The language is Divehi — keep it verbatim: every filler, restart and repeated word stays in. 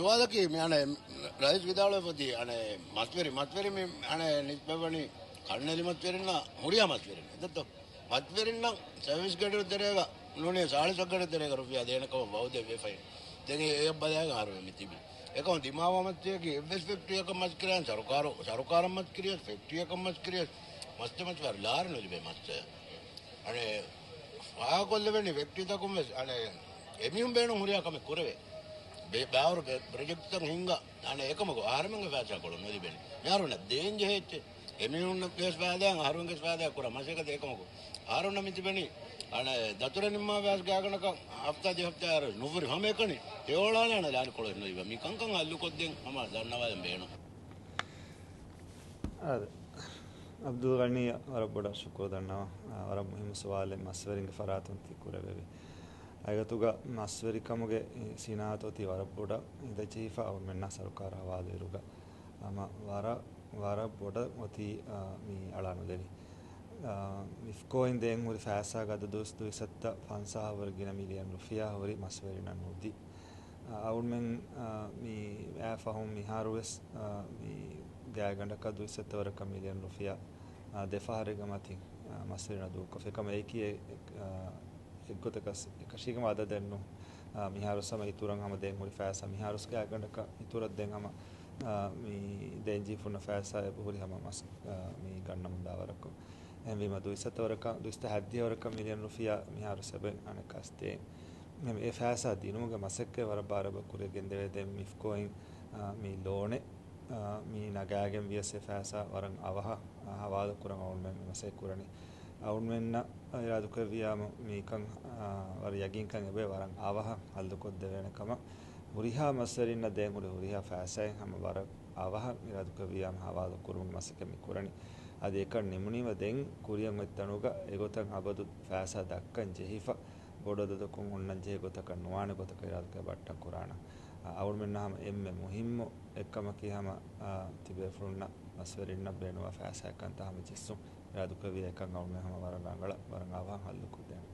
ސުވާލަކީ މި އަނެއް ރައީސް ވިދާޅުވެފަދީ އަނެއް މަސްވެރި، މަސްވެރި މި އަނެއް ނިސްބަތްވަނީ ކަންނެލި މަސްވެރިންނަށް ހުރިހާ މަސްވެރިން އެދަތޯ؟ މަސްވެރިންނަށް ސަރވިސް ގްރޭޑު ތެރޭގަ ނޫނީ ސާޅީސް ގްރޭޑު ތެރޭގަ ރުފިޔާ ދޭނެ ކަމަށް ވައުދެއް ވެފައި. ދެން އެ އެއް ބަލާގެ އަހަރު މި ތިބި. އެކަމަ ދިމާވާ މަސްތަކަކީ އެއްވެސް ފެކްޓްރީއަކަށް މަސް ކިރިޔަސް ސަރުކާރު، ސަރުކާރަށް މަސް ކިރިޔަސް ފެކްޓްރީއަކަށް މަސް ކިރިޔަސް މަސްތެ މަސް ވަރު ލާރި ނުލިބޭ މަސްތައް. އަނެއް ފާހަގަކޮށްލެވެނީ ފެކްޓްރީތަކުން ވެސް އަނެއް އެމީހުން ބޭނުން ހުރިހާ ކަމެއް ކުރެވޭ. ބޭ-، ބާރު ޕްރޮޖެކްޓްތައް ހިންގާ އަނެއް އެކަމަކު އަހަރެމެންގެ ފައިސާ ކޮޅުން ނުލިބެނީ. މިހާރުންނަށް ދޭން ޖެހޭ އެއްޗެއް. އެމީހުންނަށް ވެސް ފައިދާއެއް އަހަރުންގެ ވެސް ފައިދާއެއް ކުރާ މަސައްކަތެއް އެކަމަކު. އަހަރުންނަށް މިތިބެނީ އަނެއް ދަތުރެއް ނިންމާ ވެސް ގާތްގަނޑަކަށް ހަފްތާ ދެ ހަފްތާ އަހަރު ނުފުރި ހަމައެކަނި އެ އޮޅާލާނެ ލާރި ކޮޅެއް ނުލިބޭ. މި ކަންކަން ހައްލުކޮށްދޭން ހަމަ ދަންނަވާލަން ބޭނުން. އާދެ. އަބްދުލް ޣަނީއަށް ވަރަށް ބޮޑަށް ޝުކުރު ދަންނަވަން. އާ، ވަރަށް މުހިއްމު ސުވާލެއް މަސްވެރިންގެ ފަރާތުން ތި ކުރެވެވި. އައިގަތުގަ މަސްވެރިކަމުގެ ސިނާއަތު އޮތީ ވަރަށް ބޮޑަށް އިނދެޖެހިފަ އަޅުމެންނާ ސަރުކާރާ ހަވާލުވިއިރުގަ ހަމަ ވަރަށް، ވަރަށް ބޮޑަށް އޮތީ، އާ، މި އަޅާނުލެވި. އާ، މިފްކޯއިން ދޭން ހުރި ފައިސާގެ އަދަދު ވެސް ދުއިސައްތަ ފަންސާހަށް ވުރެ ގިނަ މިލިއަން ރުފިޔާ ހުރި މަސްވެރިންނަށް ނުދީ. އަ-، އަޅުމެން، އަ، މި އާ ފަހުން މިހާރު ވެސް، އަ، މި ގާތްގަނޑަކަށް ދުއިސައްތަ ވަރަކަށް މިލިއަން ރުފިޔާ، އަ، ދެ ފަހަރެއްގެ މަތިން، އަ، މަސްވެރިންނަށް ދޫކޮށްފި. އެކަމަ އެއީކީ އެ-، އެ-، އަ، އެއްގޮތަކަސް އެކަށީގެން އަދަދެއް ނޫން. އަ، މިހާރު ހަމަ އިތުރަށް ހަމަ ދޭން ހުރި ފައިސާ މިހާރު ގާތްގަނޑަކަށް އިތުރަށް ދޭން ހަމަ، އަ، މި ދޭން ޖެހިފަ ހުންނަ ފައިސާ އެބަހުރި ހަމަ މަސް، އަ، މި ގަންނަމުންދާ ވަރަކަށް. އެހެންވީމަ ދުއިސައްތަ ވަރަކަށް، ދުއިސައްތަ ހައްދިހަ ވަރަކަށް މިލިއަން ރުފިޔާ މިހާރު ސެބެން އަނެއްކާސް ދޭން. އެ ފައިސާ ދިނުމުގެ މަސައްކަތް ވަރަށް ބާރަށް ކުރިއަށް ގެންދެވޭ. ދެން މިފްކޯއިން، އާ، މި ލޯނެއް، އާ، މި ނަގާގެން ވިޔަސް އެ ފައިސާ ވަރަށް އަވަހަށް، އާ، ހަވާލު ކުރަން އަޅުމެން މި މަސައްކަތް ކުރަނީ. އަޅުމެންނަށް އިރާދުކުރެއްވިއްޔާ މިކަން، އާ، ވަރަށް ޔަގީންކަން އެބަ ވަރަށް އަވަހަށް ހައްލުކޮށްދެވޭނެ ކަމަށް. ހުރިހާ މަސްވެރިންނަށް ދޭން ހުރި ހުރިހާ ފައިސާއެއް ހަމަ ވަރަށް އަވަހަށް އިރާދުކުރެއްވިއްޔާ ހަވާލު ކުރުމުގެ މަސައްކަތް މި ކުރަނީ. އަދި އެކަން ނިމުނީމަ ދެން ކުރިއަށް އޮތް ތަނުގަ އެގޮތަށް އަބަދު ފައިސާ ދައްކަން ޖެހިފަ، ބޮޑު އަދަދަކުން ހުންނަން ޖެހޭ ގޮތަކަށް ނުވާނެ ގޮތަކަށް އިރާދަކުރެއްވިޔާ ބައްޓަން ކުރާނަން. އަ، އަޅުމެންނަށް ހަމަ އެންމެ މުހިއްމު އެއްކަމަކީ ހަމަ، އަ، ތިބޭފުޅުންނަށް މަސްވެރިންނަށް ބޭނުންވާ ފައިސާއަކަށް ހަމަ ޖެއްސުން. އިރާދަކުރެއްވިއްޔާ އެކަން އަޅުމެން ހަމަ ވަރަށް ރަނގަޅަށް، ވަރަށް އަވަހަށް ހައްލުކޮށްދޭނެ.